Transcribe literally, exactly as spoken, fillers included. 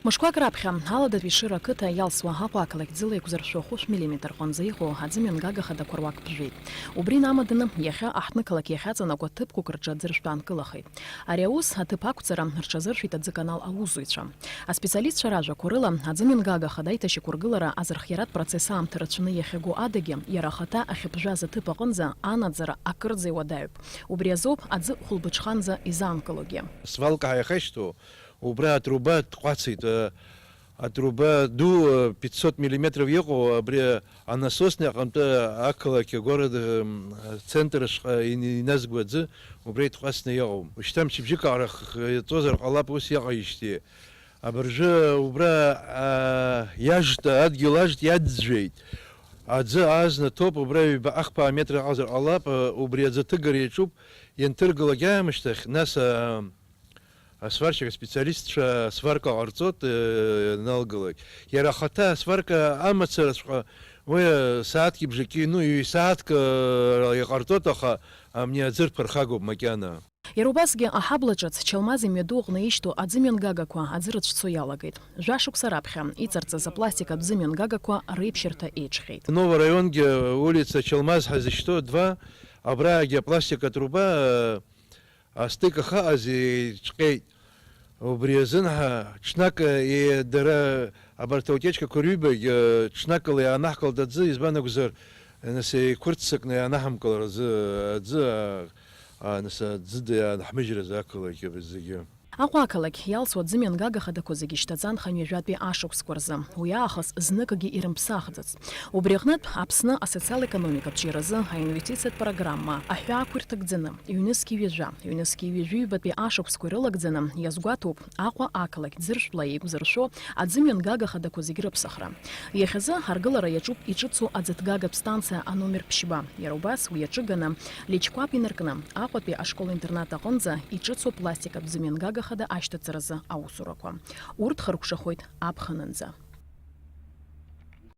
Мышқәак раԥхьа, Аладатәи Шыра ақыҭа иалсуа Аҟәа ақалақь ӡыла еиқәзыршәо хәышә миллиметр ҟынӡа иҟоу аӡымҩангага хадақәа руак ԥжәеит. Убри инамаданы, иахьа аҳҭнықалақь иахьаҵанакуа ҭыԥқәак рҿы аӡы рышәтәаанкылахеит. Ари аус аҭыԥ ақәҵара рҽазыршәеит аӡыканал аусзуҩцәа. Аспециалистцәа ражәақәа рыла, аӡымҩангага хада аиҭашьақәыргылара азырхиаратә процесс аамҭа рацәаны иахьаго адагьы, иара ахаҭа ахьыԥжәаз аҭыԥ аҟынӡа анаӡара акырӡа иуадаҩуп. Убри азоуп аӡы хәылбыҽханӡа изаанкылогьы. Свалка ҳәа иахьашьҭоу, убра атруба ҭҟәацит, э, атруба ду, э, пятьсот миллиметров иҟоу, абри анасосни аҟынтәи ақалақь, агород, э, м, центр ашҟа ин-, иназго аӡы убра итҟәацны иҟоуп. Шьҭа мчыбжьык аҟара х-, х-, иаҵозар ҟалап ус иаҟаижьҭеи. Абыржәы убра, а, иажт, адгьыл ажт иаӡәӡәеит. Аӡы азна ҭоуп, убра ҩба ахԥа метр аҟазар ҟалап, а, убри аӡы аҭыгара иаҿуп, ианҭыргылак аамышьҭахь, нас, а, асварщик аспециалистцәа асварка ҟарҵоит, э, ианалгалак. Иара ахаҭа асварка амацараҵәҟьа уи, э, сааҭки бжаки, ну, ҩ-сааҭк, э, иҟарҵоит, аха абни аӡы рԥырхагоуп макьана. Иара убасгьы аҳабла ҿыц Чалмаз имҩаду аҟны ишьҭоу аӡымҩангагақәа аӡы рыцәцо иалагеит. Жәашықәса раԥхьа иҵарҵаз апластикатә ӡымҩангагақәа реиԥшьырҭа еиҿҟьеит. Новый районгьы улица Чалмаз ҳәа зышьҭоу два, абраагьы апластикатә труба, э, астык ахаҟаз еиҿҟьеит. Убри азын ҳа ҽнак, э, дара абарҭ аутиечкақәа рҩбагь, э, ҽнакала иаанаҳкылт аӡы, избан акәзар, нас еиқәырццакны иаанаҳамкылар азы, аӡы, а, а, нас аӡы даанҳмыжьыр азы ақалақь абри зегьы. Аҟәа ақалақь иалсуа аӡымҩангага хадақәа зегьы шьҭаҵан хынҩажәатәи ашықәсқәа рзы. Уи аахыс зныкгьы ирымԥсахӡац. Убри аҟнытә, Аԥсны асоциал-економикатә ҿиаразы аинвестициатә программа аҳәаақәа ирҭагӡаны, ҩнызқьи ҩажәа, ҩнызқьи ҩажәи ҩбатәи ашықәсқәа ирылагӡаны иазгәаҭоуп Аҟәа ақалақь Ӡыршәтәла еиқәзыршәо аӡымҩангага хадақәа зегьы рыԥсахра. Иахьазы аргылара иаҿуп иҿыцу аӡыҭгагатә станциа аномер ԥшьба. Иара убас уи аҿы ганы Личкәап инаркны Аҟәатәи ашкол-интернат аҟынӡа иҿыцу апластикатә ӡымҩангага хада ашьҭаҵаразы аусурақәа. Урҭ хыркәшахоит аԥхынынӡа.